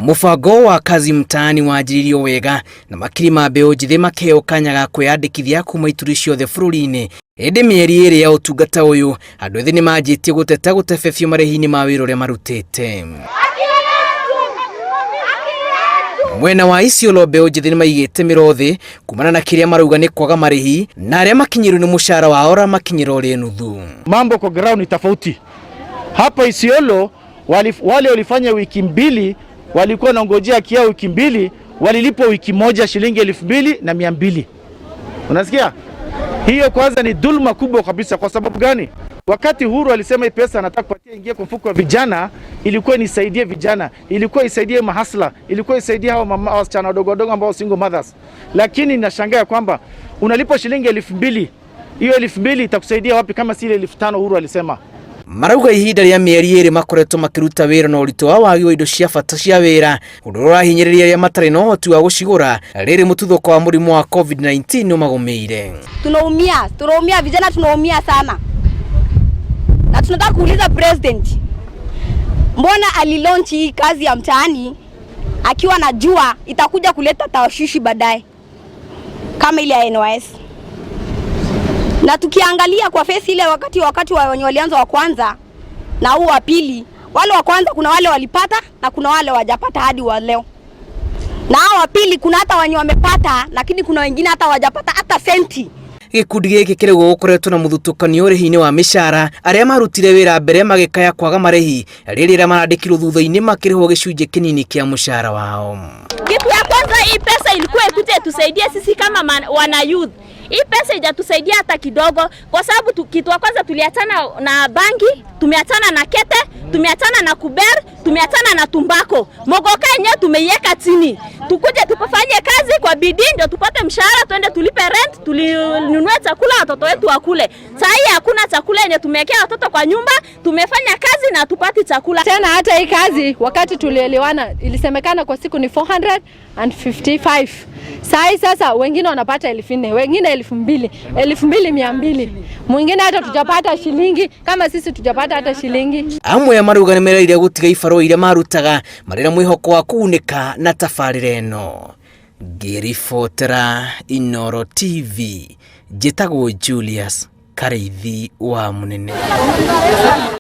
Mũbango wa Kazi Mtaani wanjĩrĩirio wega na makiri ma mbeũ njĩthĩ makĩheo kanya ga kwĩyandĩkithia kuma ituri ciothe bũrũri-inĩ. Ĩndĩ mĩeri ĩrĩ ya ũtungata ũyũ, andũ ethĩ nĩmanjĩtie gũteta gũtebebio marĩhi-inĩ ma wĩra ũrĩa marutĩte. Mwena wa Isiolo, mbeũ njĩthĩ nĩmaigĩte mĩro thĩ kumana na kĩrĩa marauga nĩ kwaga marĩhi, na arĩa makinyĩrwo nĩ mũcara wao ũramakinyĩra ũrĩ nuthu. Mambo kwa ground ni tofauti. Hapa Isiolo wale walifanya wiki 2, walikuwa wanangojea kia wiki 2, walilipwa wiki moja shilingi 2,200. Unasikia? Hiyo kwanza ni dhulma kubwa kabisa. Kwa sababu gani? Wakati Uhuru alisema hii pesa anataka kupatia ingie kwa mfuko wa vijana, ilikuwa nisaidie vijana, ilikuwa isaidie mahasla, ilikuwa isaidie hao mama wasichana wadogo wadogo ambao single mothers. Lakini nashangaa kwamba unalipwa shilingi 2,000. Hiyo 2,000 itakusaidia wapi kama si ile 5,000 Uhuru alisema? Marauga ihinda rĩa mĩeri 2 makoretwo makĩruta wĩra na ũritũ wa wagi wa indo cia bata cia wĩra, ũndũ ũrĩa ũrahinyĩrĩria arĩa matarĩ na ũhoti wa gũcigũra rĩrĩ mũtuthũko wa mũrimũ wa COVID-19 ũmagũmĩire. Tunaumia, tunaumia, vijana tunaumia sana, na tunataka kuuliza president, mbona alilaunch hii kazi ya mtaani akiwa anajua itakuja kuleta tashwishi baadaye kama ile ya NYS? Na tukiangalia kwa phase ile wakati wa wenye walianza wa kwanza na huu wa pili, wale wa kwanza kuna wale walipata na kuna wale wajapata hadi wa leo, na hao wa pili kuna hata wenye wamepata, lakini kuna wengine hata wajapata hata senti. Gĩkundi gĩkĩ kĩraugwo gũkoretwo na mũthutũkanio ũrĩhi-inĩ wa mĩcara, arĩa marutire wĩra mbere magĩkaya kwaga marĩhi, rĩrĩ arĩa marandĩkirwo thutha-inĩ makĩrĩhwo gĩcunjĩ kĩnini kĩa mũcara wao. Kitu ya kwanza, hii pesa ilikuwa ikuje tusaidie sisi kama wana youth. Hii pesa ijatusaidia hata kidogo, kwa sababu kitu ya kwanza tuliachana na bangi, tumeachana na kete, tumeachana na kuber, tumeachana na tumbako. Mogoka yenyewe tumeiweka chini. Tukuje tufanye kazi kwa bidii ndio tupate mshahara, tuende tulipe rent, tulinunue chakula watoto wetu wakule. Saa hii hakuna chakula yenye tumewekea watoto kwa nyumba, tumefanya kazi na tupati chakula. Tena hata hii kazi wakati tulielewana ilisemekana kwa siku ni 455. Saa sasa wengine wanapata 4,000, wengine 2,000, 2,200. Mwingine hata tujapata shilingi, kama sisi tujapata hata shilingi. Amwe marauga nĩ mereire gũtiga ibarũa iria marutaga marĩ na mwĩhoko wa kũgunĩka na tabarĩra ĩno. Ngĩribotera Inooro TV, njĩtagwo Julius Karĩithi wa Mũnene.